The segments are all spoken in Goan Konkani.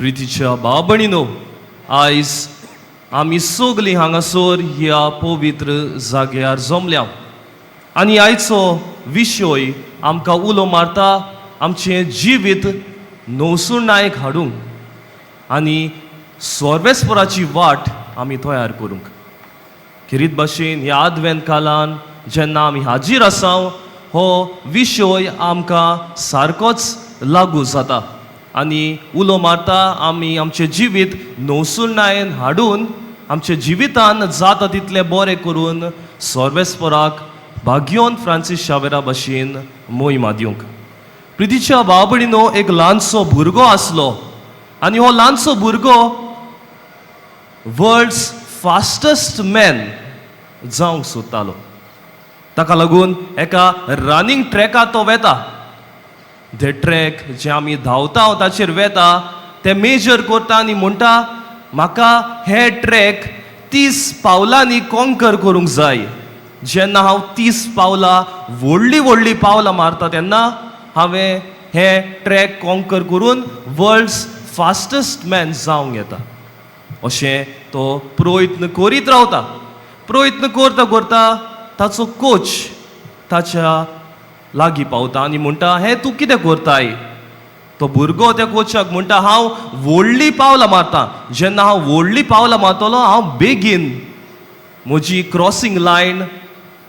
प्रितीच्या भाव भयणीनो, आयज आमी सगलीं हांगासर ह्या पवित्र जाग्यार जमल्या आनी आयचो विशय आमकां उलो मारता आमचें जिवीत नवसुणायक हाडूंक आनी सर्वेस्पराची वाट आमी तयार करूंक. खेरीत भाशेन ह्या आदवेंत कालान जेन्ना आमी हाजीर आसा, हो विशय आमकां सारकोच लागू जाता आनी उलो मारता आमी आमचें जिवीत नवसुणायेन हाडून आमच्या जिवितान जाता तितलें बरें करून सर्वेस्पराक भाग्योन फ्रांसीस शावेरा भाशेन मोहिमा दिवंक. प्रितीच्या भाव भयणीनो, एक ल्हानसो भुरगो आसलो आनी हो ल्हानसो भुरगो वर्ल्ड्स फास्टस्ट मॅन जावंक सोदतालो. ताका लागून एका रनिंग ट्रॅकार तो वेता. ते ट्रॅक जे आमी धांवता ताचेर वेता, ते मेजर करता आनी म्हणटा, म्हाका हे ट्रॅक 30 पावलांनी कॉन्कर करूंक जाय. जेन्ना हांव 30 पावलां, व्हडलीं व्हडलीं पावलां मारता, तेन्ना हांवें हे ट्रॅक कॉन्कर करून वर्ल्ड्स फास्टस्ट मॅन जावंक येता, अशें तो प्रयत्न करीत रावता. प्रयत्न करता करता ताचो कोच ताच्या लागीं पावता आनी म्हणटा, हें तूं कितें करताय? तो भुरगो त्या कोचाक म्हणटा, हांव व्हडलीं पावलां मारता. जेन्ना हांव व्हडलीं पावलां मारतलो, हांव बेगीन म्हजी क्रॉसींग लायन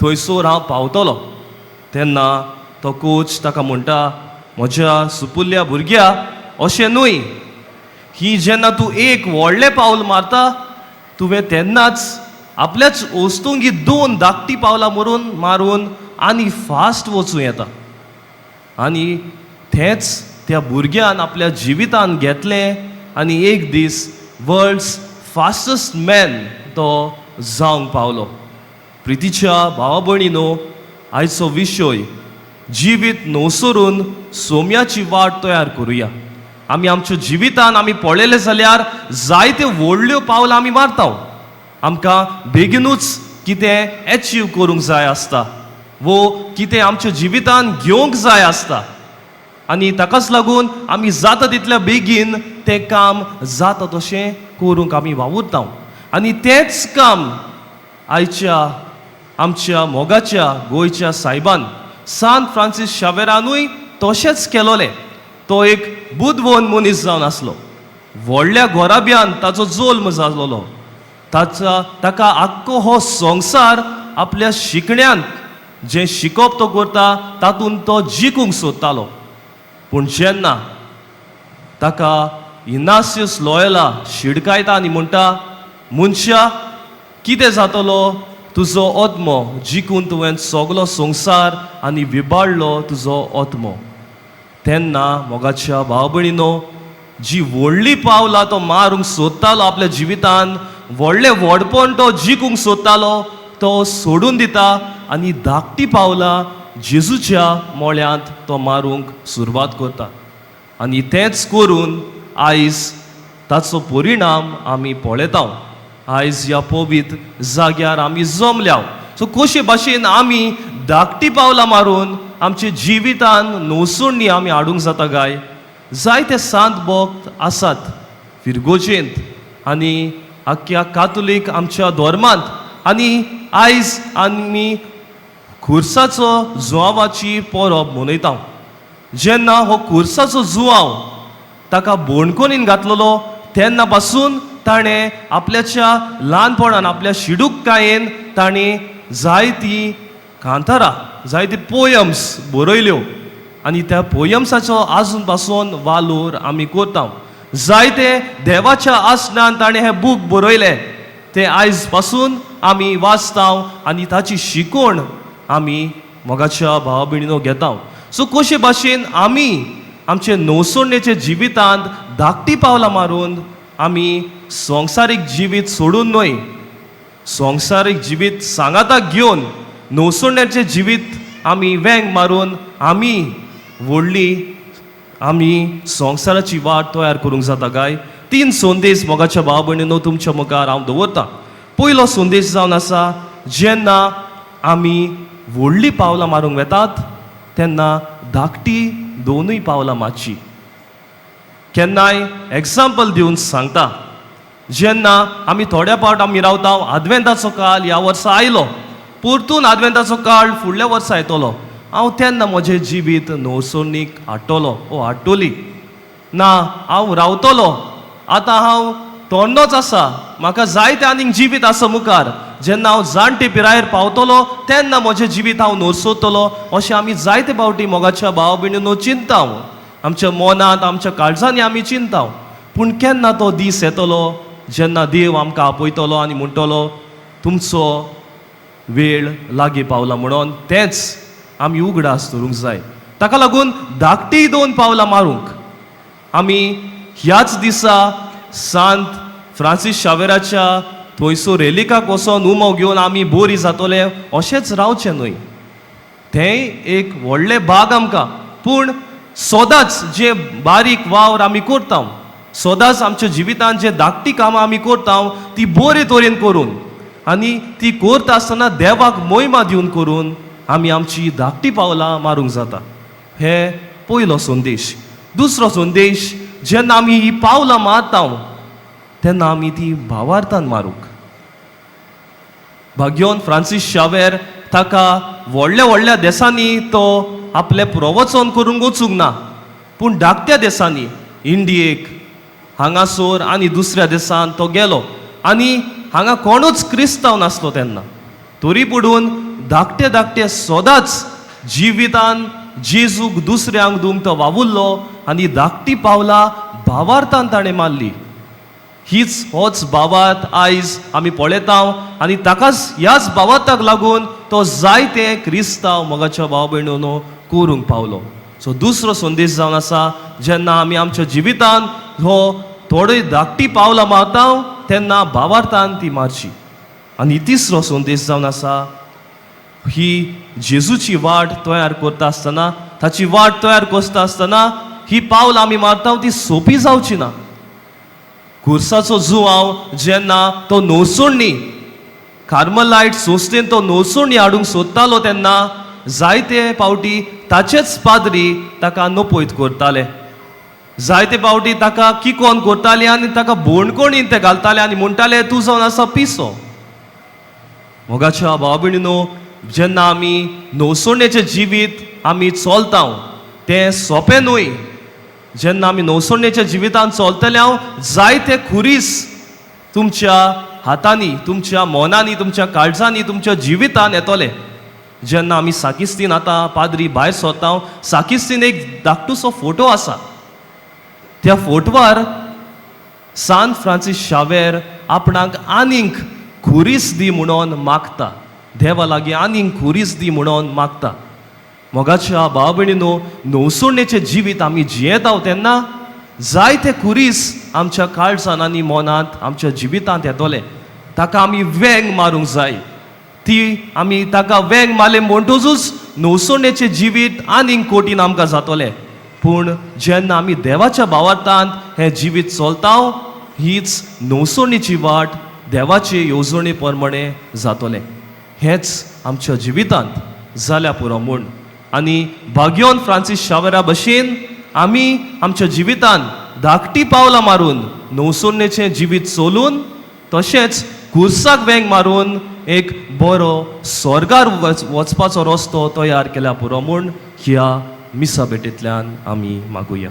थंयसर हांव पावतलो. तेन्ना तो कोच ताका म्हणटा, म्हज्या सुपुल्ल्या भुरग्या, अशें न्हय. ही जेन्ना तूं एक व्हडलें पावल मारता, तुवें तेन्नाच आपल्याच वस्तुंगी दोन धाकटी पावलां मारून मारून आनी फास्ट वचूं येता. आनी तेंच त्या भुरग्यान आपल्या जिवितान घेतलें आनी एक दीस वर्ल्ड्स फास्टस्ट मॅन तो जावंक पावलो. प्रितीच्या भावा भयणीनो, आयचो विशय, जिवीत नवसरून सोम्याची वाट तयार करुया. आमी आमच्या जिवितान आमी पळयलें जाल्यार जायत्यो व्हडल्यो पावलां आमी मारता. आमकां बेगिनूच कितें एचीव करूंक जाय आसता वो कितें आमच्या जिवितान घेवंक जाय आसता आनी ताकाच लागून आमी जाता तितल्या बेगीन तें काम जाता तशें करूंक आमी वावुरता. आनी तेंच काम आयच्या आमच्या मोगाच्या गोंयच्या सायबान सांत फ्रांसीस शावेरानूय तशेंच केलोलें. तो एक बुदवंत मनीस जावन आसलो. व्हडल्या घोराब्यान ताचो जल्म जालोलो. ताचा ताका आख्खो हो संवसार आपल्या शिकण्यांत, जें शिकप तो करता, तातूंत तो जिखूंक सोदतालो. पूण जेन्ना ताका इनासियस लोयला शिडकायता आनी म्हणटा, मनशा, कितें जातलो तुजो आत्मो जिखून तुवें सगलो संवसार आनी विबाडलो तुजो आत्मो? तेन्ना मोगाच्या भाव भयणीनो, जी व्हडली पावलां तो मारूंक सोदतालो, आपल्या जिवितान व्हडलें व्हडपण तो जिखूंक सोदतालो, तो सोडून दिता आनी धाकटी पावलां जेजूच्या मोळ्यांत तो मारूंक सुरवात करता. आनी तेंच करून आयज ताचो परिणाम आमी पळयता. आयज ह्या पवित्र जाग्यार आमी जमल्या. सो कशे भाशेन आमी धाकटी पावलां मारून आमच्या जिवितान नवसुणी आमी हाडूंक जाता काय? जायते सांत भक्त आसात फिरगोजेंत आनी आख्ख्या कातोलीक आमच्या धर्मांत. आनी आयज आमी खुर्साचो जुवांवाची परब मनयता. जेन्ना हो खुर्साचो जुवांव ताका बोणकोनीन घातलेलो, तेन्ना पासून ताणें आपल्याच्या ल्हानपणान आपल्या शिडूककायेन ताणें जायतीं कांतारां, जायती पोयम्स बरयल्यो आनी त्या पोयम्साचो आजून पासून वालोर आमी करता. जायते देवाच्या आसनान ताणें हे बूक बरयले, ते आयज पासून आमी वाचता आनी ताची शिकवण आमी मोगाच्या भाव भयणीनो घेता. सो कशे भाशेन आमी आमचे नवसोडणेच्या जिवितांत धाकटी पावलां मारून आमी संवसारीक जिवीत सोडून न्हय, संवसारीक जिवीत सांगाताक घेवन नवसोडण्याचें जिवीत आमी वेंग मारून आमी व्हडली आमी संवसाराची वाट तयार करूंक जाता काय? तीन संदेश मोगाच्या भाव भयणीनो तुमच्या मुखार हांव दवरतां. पयलो संदेश जावन आसा, जेन्ना आमी व्हडलीं पावलां मारूंक वेतात तेन्ना धाकटी दोनूय पावलां मारची. केन्नाय एग्जाम्पल दिवन सांगता, जेन्ना आमी थोड्या पावट आमी रावता, आदवेंताचो काळ ह्या वर्सा आयलो, परतून आदवेंताचो काळ फुडल्या वर्सा येतलो, हांव तेन्ना म्हजें जिवीत नवसरणीक हाडटलो ओ हाडटली ना, हांव रावतलो, आतां हांव तोंडोच आसा, म्हाका जायते आनीक जिवीत आसा मुखार, जेन्ना हांव जाणटे पिरायेर पावतलो तेन्ना म्हजें जिवीत हांव नरसोतलो, अशें आमी जायते फावटी मोगाच्या भाव भयणीनो चिंता, आमच्या मनांत आमच्या काळजांनी आमी चिंता. पूण केन्ना तो दीस येतलो जेन्ना देव आमकां आपयतलो आनी म्हणटलो तुमचो वेळ लागीं पावला म्हणून, तेंच आमी उगडास धरूंक जाय. ताका लागून धाकटी दोन पावलां मारूंक आमी ह्याच दिसा सांत फ्रांसीस शावेराच्या थंयसर रेलिकाक वचोन उमो घेवन आमी बोरी जातले अशेंच रावचें न्हय. तेंय एक व्हडलें भाग आमकां, पूण सदांच जे बारीक वावर आमी करता, सदांच आमच्या जिवितांत जे धाकटी कामां आमी करता ती बरे तरेन करून आनी ती करता आसतना देवाक मोहिमा दिवन करून आमी आमची धाकटी पावलां मारूंक जाता. हे पयलो संदेश. दुसरो संदेश, जेन्ना आमी ही पावलां मारता तेन्ना आमी ती भावार्थान मारूंक. भाग्योन फ्रांसीस शावेर ताका व्हडल्या व्हडल्या देसांनी तो आपलें प्रवचन करूंक वचूंक ना, पूण धाकट्या देसांनी इंडियेक हांगासर आनी दुसऱ्या देसान तो गेलो आनी हांगा कोणूच क्रिस्तांव नासलो तेन्ना, तरी पडून धाकटे धाकटे सदांच जिवितान जेजूक दुसऱ्यांक दिवंक तो वावुरलो आनी धाकटी पावलां भावार्थान ताणें मारली. हीच होच भावार्थ आयज आमी पळयता आनी ताकाच ह्याच भावार्थाक लागून तो जायते क्रिस्तांव मोगाच्या भाव भयणीनो करूंक पावलो. सो दुसरो संदेश जावन आसा, जेन्ना आमी आमच्या जिवितान हो थोडी धाकटी पावलां मारता तेन्ना भावार्थान ती मारची. आनी तिसरो संदेश जावन आसा, ही जेजूची वाट तयार करता आसतना, ताची वाट तयार करता आसतना ही पावलां आमी मारता ती सोंपी जावची ना. खुर्साचो जुवांव जेन्ना तो नवसोडणी कार्मलायट संस्थेन तो नवसोडणी हाडूंक सोदतालो तेन्ना जायते फावटी ताचेच पाद्री ताका नपयत करताले, जायते फावटी ताका किकोन करताले आनी ताका बोणकोणीन ते घालताले आनी म्हणटाले तूं जावन आसा पिसो. मोगाच्या भाव भयणीनो, जेन्ना आमी नवसोडणेचें जिवीत आमी चलता तें सोंपें न्हय. जेन्ना आमी नवसोडणेच्या जिवितान चलतले हांव जायते खुरीस तुमच्या हातांनी, तुमच्या मनांनी, तुमच्या काळजांनी, तुमच्या जिवितान येतले. जेन्ना आमी साकिस्तीन आतां पाद्री भायर सरता, साकिस्तीन एक धाकटुसो फोटो आसा, त्या फोटवार सांत फ्रांसीस शावेर आपणाक आनीक खुरीस दी म्हणून मागता, देवा लागीं आनीक खुरीस दी म्हणून मागता. मोगाच्या भाव भयणीनो, नवसोडणेचें जिवीत आमी जियेता तेन्ना जायते खुरीस आमच्या काळजान आनी मनांत आमच्या जिवितांत येतले. ताका आमी वेंग मारूंक जाय. ती आमी ताका वेंग मारले म्हणटकूच नवसोडणेचें जिवीत आनीक कठीण आमकां जातलें. पूण जेन्ना आमी देवाच्या भावार्थांत हें जिवीत चलता हीच नवसोडणेची वाट देवाचे येवजणे प्रमाणे जातलें. हेंच आमच्या जिवितांत जाल्या पुरो म्हूण आनी भाग्योन फ्रांसीस शावेरा भशेन आमी आमच्या जिवितांत धाकटी पावलां मारून नवसोडणेचें जिवीत चलून तशेंच खुर्साक वेंग मारून एक बरो स्वर्गार वचपाचो रस्तो तयार केल्या पुरो म्हूण ह्या मिसा भेटेंतल्यान आमी मागुया.